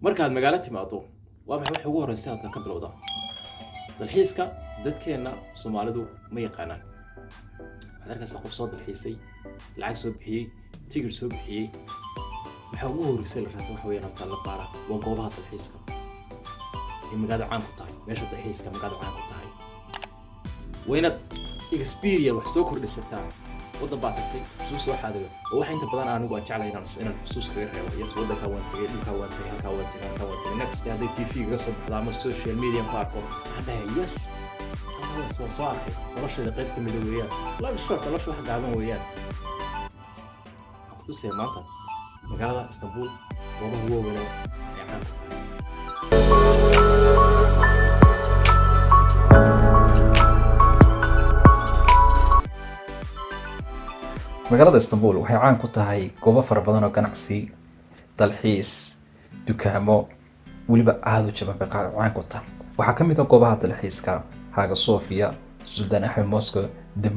Markaad magaalo timaado, waa maxay waxa ugu horeysa aad ka bilowdaa dalxiiska? Dadkeenna Soomaalidu ma yaqaanaan. Waxaad arkaysaa qof soo dalxiisay, lacag soo bixiyey, tigidh soo bixiyey. Waxa ugu horeysa la raata waxa weeyaan horta la baara waa goobaha dalxiiska ee magaalada caan ku tahay, meesha dalxiiska magaalada caan ku tahay. Waa inaad experience wax soo kordhisataa. Waddan baa tagtay, xusuus soo xaadiro oo waxa inta badan anigu aan jeclahay inaan xusuus kaga reebo. Yes, waddankaa waan tegay, dhulkaa waan tegay, halkaa waan tegay, halkaa waan tegay. Next hadday TV kaga soo baxdo ama social media ku arko, waxaan dhahay, "Yes, halkaas waan soo arkay." Noloshayda qayb ka mida weeyaan. Life short, nolosha wax gaaban weeyaan. Waxaan ku tusaya maanta magaalada Istanbul goobaha ugu waaweyn ee caan ku tahay. Magaalada Istanbul waxay caan ku tahay goobo fara badan oo ganacsi, dalxiis, dukaamo weliba aada u jaban bay caan ku tahay. Waxaa ka mid ah goobaha dalxiiska Hagia Sophia, Sultan Axmed Mosque, the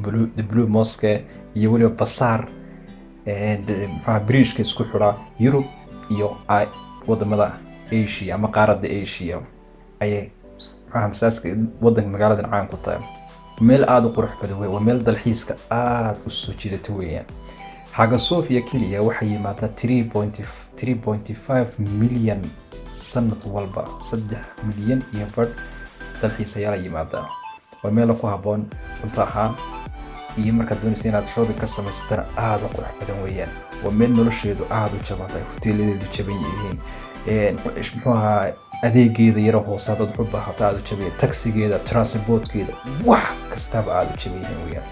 Blue Mosque iyo weliba basaar muxuaha bridgeka isku xidha Yurub iyo wadamada Asia ama qaaradda Asia ayay muxuaha masaaska wadanka magaaladan caan ku tahay. Meel aada u qurux badan wey, waa meel dalxiiska aada u soo jiidata weeyaan. Hagia Sophia keliya waxay yimaadaa 3.5 milyan sanad walba, 3.5 milyan dalxiisayaal yimaadaa. Waa meel ku habboon cunto ahaan iyo markaad doonaysa inaad shopping ka samaysatana aada u qurux badan weeyaan. Waa meel nolosheedu aada u jaban tahay, hoteeladeedu jaban yihiin, muxuu ahaa, adeegeeda yaro hoose haddaad wax u baahato aada u jaban yahay, taxigeeda, transportkeeda, wax kastaba aada u jaban yihiin weeyaan.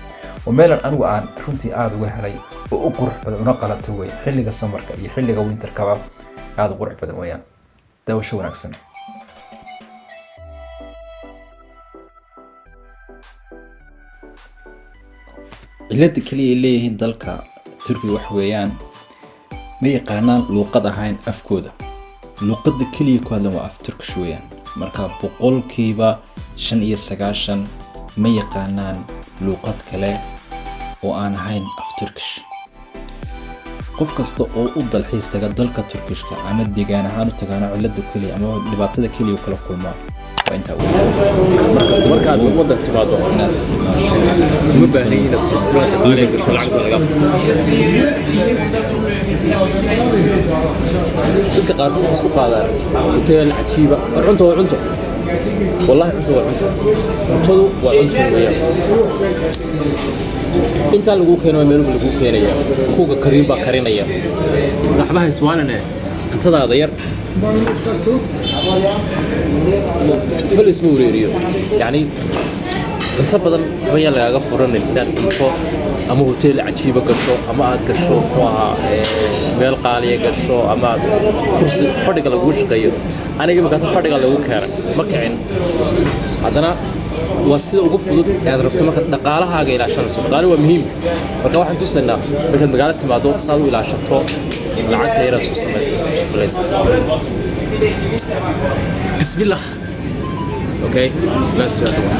Waa meelan anigu aan runtii aada uga helay oo u qurux badan una qalanta weeyaan. Xilliga summerka iyo xilliga winterkaba aada u qurux badan weeyaan. Daawasho wanaagsan. Cilada kaliya ay leeyihiin dalka Turkiga wax weeyaan ma yaqaanaan luuqad ahayn afkooda. Luuqadda keliya ku hadlan waa af Turkish weeyaan. Marka 95% ma yaqaanaan luuqad kale oo aan ahayn af Turkish. Qof kasta oo u dalxiis taga dalka Turkishka ama deegaan ahaan u tagaana, cilada keliya ama dhibaatada keliya u kala kulmaa waa intaa ugu. Markasta markaad waddan timaado, inaad isticmaasho uma baahni inaad restaurant qaaliga gasho, lacag baa lagaa furto. Dadka qaarkood waxay isku qaadaan hoteel cajiiba. War, cunto waa cunto, wallahi cunto waa cunto, cuntadu waa cunto weeyaan. Intaa lagu keeno waa meel lagu keenaya, kuga kariin baa karinaya. Waxba hayswaanane, cuntadaada yar bal isma wareeriyo. Yacni cunto badan waxba yaan lagaaga furanin inaad cunto ama hotel cajiiba gasho ama aad gasho muxuu ahaa meel qaaliya gasho ama aad kursi fadhiga lagugu shaqeeyo. Aniga imika fadhiga lagu keenay, ma kicin. Haddana waa sida ugu fudud ee aad rabto marka dhaqaalahaaga ilaashanayso. Dhaqaale waa muhiim. Marka waxaan tusaynaa markaad magaalo timaado saad u ilaashato lacagta yaraad isku samayso, isku filaysato. Bismillah. Okay, let's do that one.